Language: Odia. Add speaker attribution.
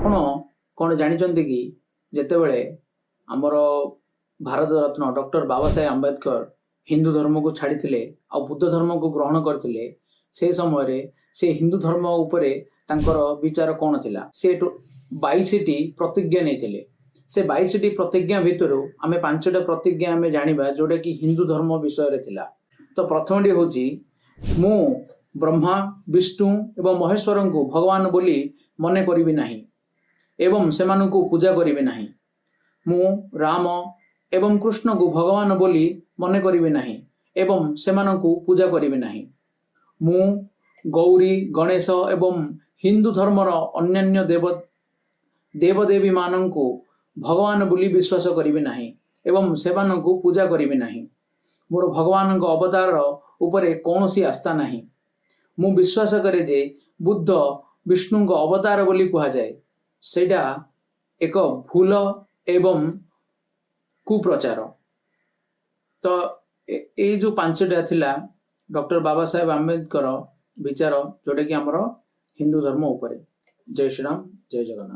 Speaker 1: ଆପଣ କ'ଣ ଜାଣିଛନ୍ତି କି, ଯେତେବେଳେ ଆମର ଭାରତ ରତ୍ନ ଡକ୍ଟର ବାବା ସାହେବ ଆମ୍ବେଦକର ହିନ୍ଦୁ ଧର୍ମକୁ ଛାଡ଼ିଥିଲେ ଆଉ ବୁଦ୍ଧ ଧର୍ମକୁ ଗ୍ରହଣ କରିଥିଲେ, ସେ ସମୟରେ ସେ ହିନ୍ଦୁ ଧର୍ମ ଉପରେ ତାଙ୍କର ବିଚାର କ'ଣ ଥିଲା? ସେ 22ଟି ପ୍ରତିଜ୍ଞା ନେଇଥିଲେ। ସେ 22ଟି ପ୍ରତିଜ୍ଞା ଭିତରୁ ଆମେ 5ଟା ପ୍ରତିଜ୍ଞା ଆମେ ଜାଣିବା, ଯୋଉଟାକି ହିନ୍ଦୁ ଧର୍ମ ବିଷୟରେ ଥିଲା। ତ ପ୍ରଥମଟି ହେଉଛି, ମୁଁ ବ୍ରହ୍ମା, ବିଷ୍ଣୁ ଏବଂ ମହେଶ୍ୱରଙ୍କୁ ଭଗବାନ ବୋଲି ମନେ କରିବି ନାହିଁ ଏବଂ ସେମାନଙ୍କୁ ପୂଜା କରିବି ନାହିଁ। ମୁଁ ରାମ ଏବଂ କୃଷ୍ଣଙ୍କୁ ଭଗବାନ ବୋଲି ମନେ କରିବି ନାହିଁ ଏବଂ ସେମାନଙ୍କୁ ପୂଜା କରିବି ନାହିଁ। ମୁଁ ଗୌରୀ, ଗଣେଶ ଏବଂ ହିନ୍ଦୁ ଧର୍ମର ଅନ୍ୟାନ୍ୟ ଦେବଦେବୀମାନଙ୍କୁ ଭଗବାନ ବୋଲି ବିଶ୍ୱାସ କରିବି ନାହିଁ ଏବଂ ସେମାନଙ୍କୁ ପୂଜା କରିବି ନାହିଁ। ମୋର ଭଗବାନଙ୍କ ଅବତାର ଉପରେ କୌଣସି ଆସ୍ଥା ନାହିଁ। ମୁଁ ବିଶ୍ୱାସ କରେ ଯେ ବୁଦ୍ଧ ବିଷ୍ଣୁଙ୍କ ଅବତାର ବୋଲି କୁହାଯାଏ, ସେଇଟା ଏକ ଭୁଲ ଏବଂ କୁପ୍ରଚାର। ତ ଏଇ ଯୋଉ 5ଟା ଥିଲା ଡକ୍ଟର ବାବା ସାହେବ ଆମ୍ବେଦକର ବିଚାର, ଯୋଉଟାକି ଆମର ହିନ୍ଦୁ ଧର୍ମ ଉପରେ। ଜୟ ଶ୍ରୀରାମ, ଜୟ ଜଗନ୍ନାଥ।